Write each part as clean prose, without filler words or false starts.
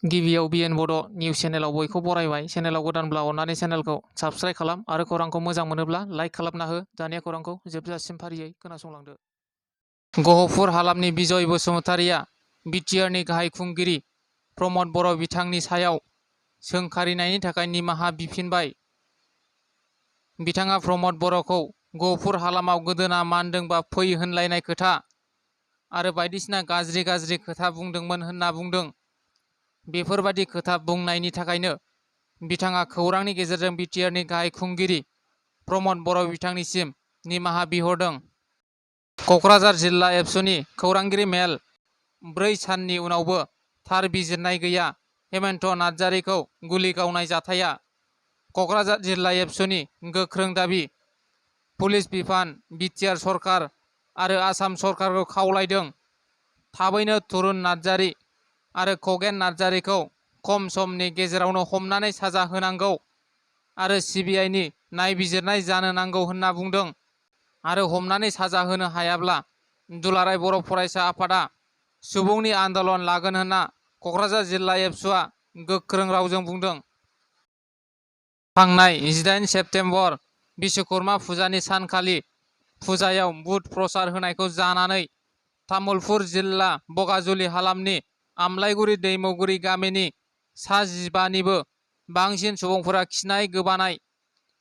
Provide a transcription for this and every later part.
गिबियाव बिएन बड' निउस चेनेलाव बयखौ बरायबाय। चेनेलाव गोदानब्ला अननानै चेनेलखौ साबस्क्राइब खालाम आरो खौरांखौ मोजां मोनोब्ला लाइक खालामना हो। दानिया खौरांखौ जोबजासिम फारियै खोनासंलांदो। गहपुर हालामनि बिजय बसुमतारिया बिटिआरनि गाहाय खुंगिरि प्रमद बर' बिथांनि सायाव सोंखारिनायनि थाखाय निमाहा बिफिनबाय। बिथाङा प्रमद बर'खौ गहपुर हालामाव गोदोना मानदोंबा फै होनलायनाय खोथा आरो बायदिसिना गाज्रि खोथा बुंदोंमोन होनना बुंदों। बेफोरबादि खोथा बुंनायनि थाखायनो बिथाङा खौरांनि गेजेरजों बिटिआरनि गाहाय खुंगिरि प्रमद बर' बिथांनिसिम निमाहा बिहरदों। क'क्राझार जिल्ला एबसुनि खौरांगिरि मेल 4 साननि उनावबो थार बिजिरनाय गैया। हेमन्त नार्जारिखौ गुलि गावनाय जाथाया क'क्राझार जिल्ला एबसुनि गोख्रों दाबि। पुलिस बिफान बिटिआर सरकार आरो आसाम सरकारखौ खावलायदों थाबैनो तरुन नार्जारि आरो खगेन नार्जारिखौ खम समनि गेजेरावनो हमनानै साजा होनांगौ आरो सिबिआइनि नायबिजिरनाय जानो नांगौ होनना बुंदों। आरो हमनानै साजा होनो हायाब्ला दुलाराय बर' फरायसा आफादा सुबुंनि आन्दोलन लागोन होनना क'क्राझार जिल्ला एबसुआ गोख्रों रावजों बुंदों। थांनाय 18 सेप्तेम्बर बिश्वकर्मा फुजानि सानखालि फुजायाव बुट प्रसाद होनायखौ जानानै तामुलपुर जिल्ला बगाजुलि हालामनि आमलायगुरि दैमुगुरि गामिनि सा 15निबो बांसिन सुबुंफोरा खिनाय गोबानाय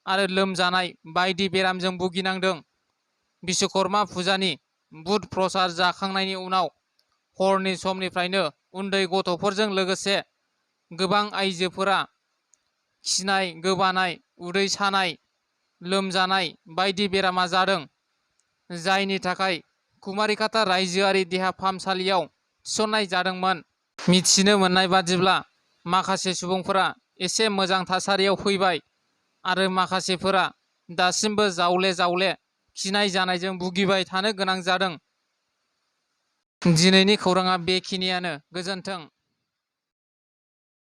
आरो लोमजानाय बायदि बेरामजों भुगिनांदों। बिश्वकर्मा फुजानि बुट प्रसाद जाखांनायनि उनाव हरनि समनिफ्रायनो उन्दै गथ'फोरजों लोगोसे गोबां आइजोफोरा खिनाय गोबानाय उदै सानाय लोमजानाय बायदि बेरामा जादों, जायनि थाखाय कुमारिकाटा रायजोआरि देहा फाहामसालियाव थिसननाय जादोंमोन। मिथिनो मोननाय बादिब्ला माखासे सुबुंफोरा एसे मोजां थासारियाव फैबाय आरो माखासेफोरा दासिमबो जावले खिनाय जानायजों भुगिबाय थानो गोनां जादों। दिनैनि खौराङा बेखिनियानो। गोजोन्थों।